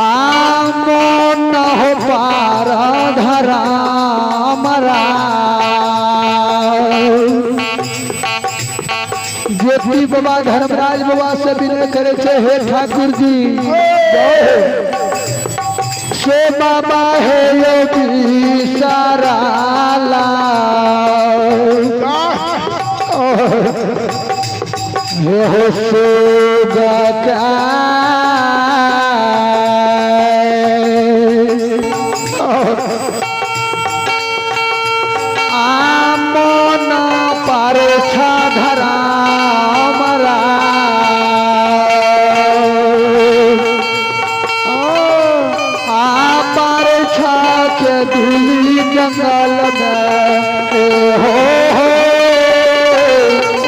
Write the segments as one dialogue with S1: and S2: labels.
S1: आमन हो पार धरा ज्योति बाबा धर्मराज बाबा से विनय करे छे, हे ठाकुर जी से बाबा हे योगी सारा हो सो आमन पारे धरा मरा आ पार छा के दिल्ली जंगल में ए हो हो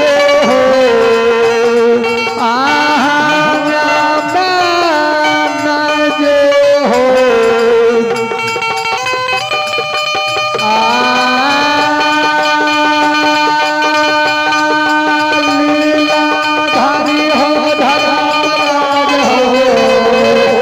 S1: ए हो आहा मन जे हो लीलाधारी हो धराज हो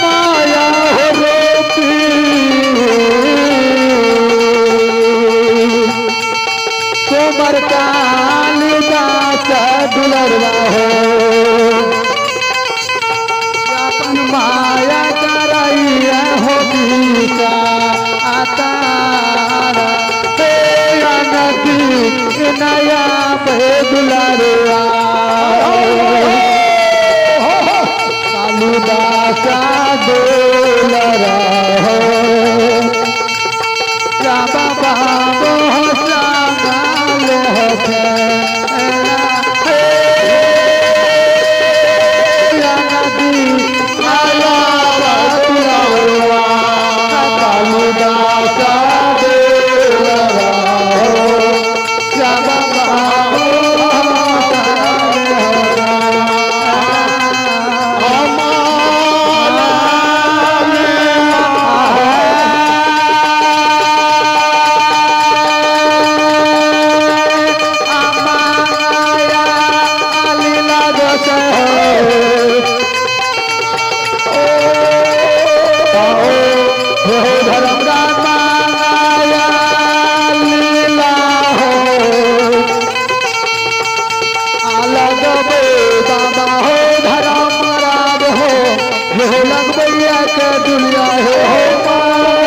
S1: माया हो रोती कोमर कालिदास दुलरवा हो अपन माया करैया हो बीचा आतारा हे नदी नया पे दुलरवा कालिदास दुलरा हो रामा बाबो श्यामाल हो कालिदास दुलरा हो श्यामा बाबो दुनिया हो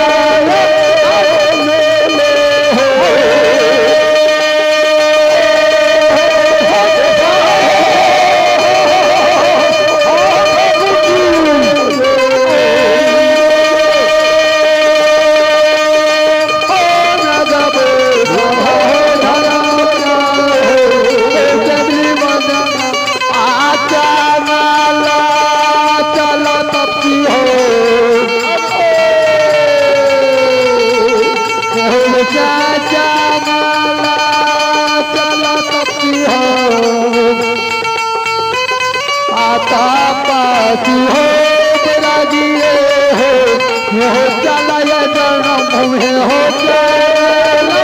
S1: आता पासी हो राजिए हो हो चला ये जन्म हो चला।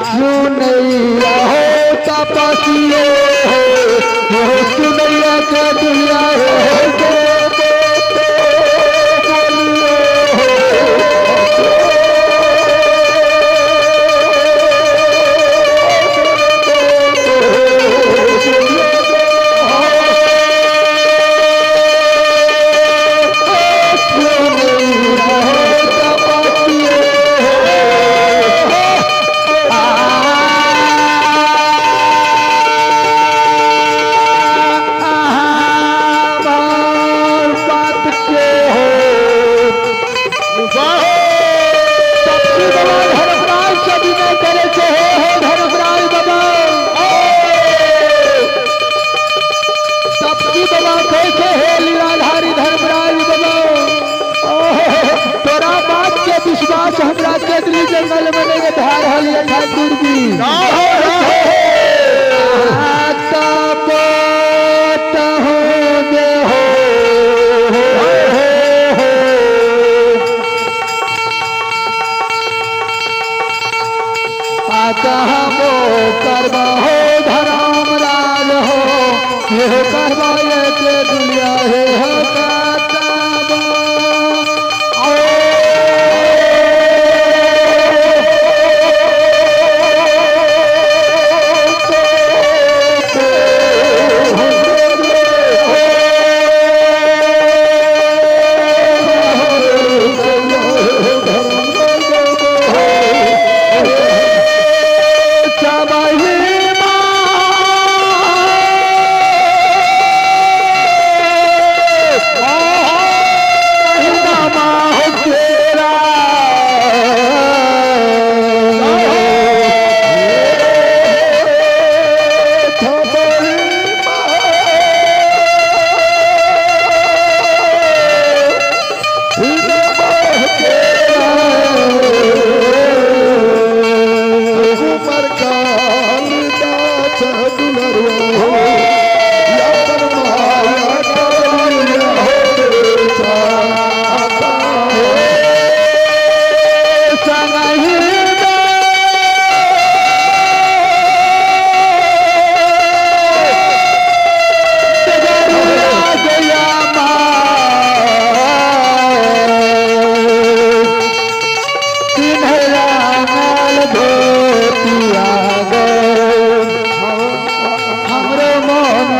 S1: सुनैया हो तपसियो हो, हो सुनैया के दुनिया हो के बोलियो सुनैया हो तपसियो बात के हो तपसी बाबा धर्मराज से विनय करे छे, हे हो धर्मराज बाबा। तपसी बाबा कहै छे, हे लीलाधारी धर्मराज बाबा, तोरा बात के विश्वास हमरा केदरी जंगल में नहीं भए रहल ये ठाकुर जी। कहबो करबो धर्म राज हो, हे करबो के दुनिया हे हो करबो।
S2: कुमार कालिदास दुलरुआ हो, यापन माया करिया हो चाहता।
S1: हमरो मन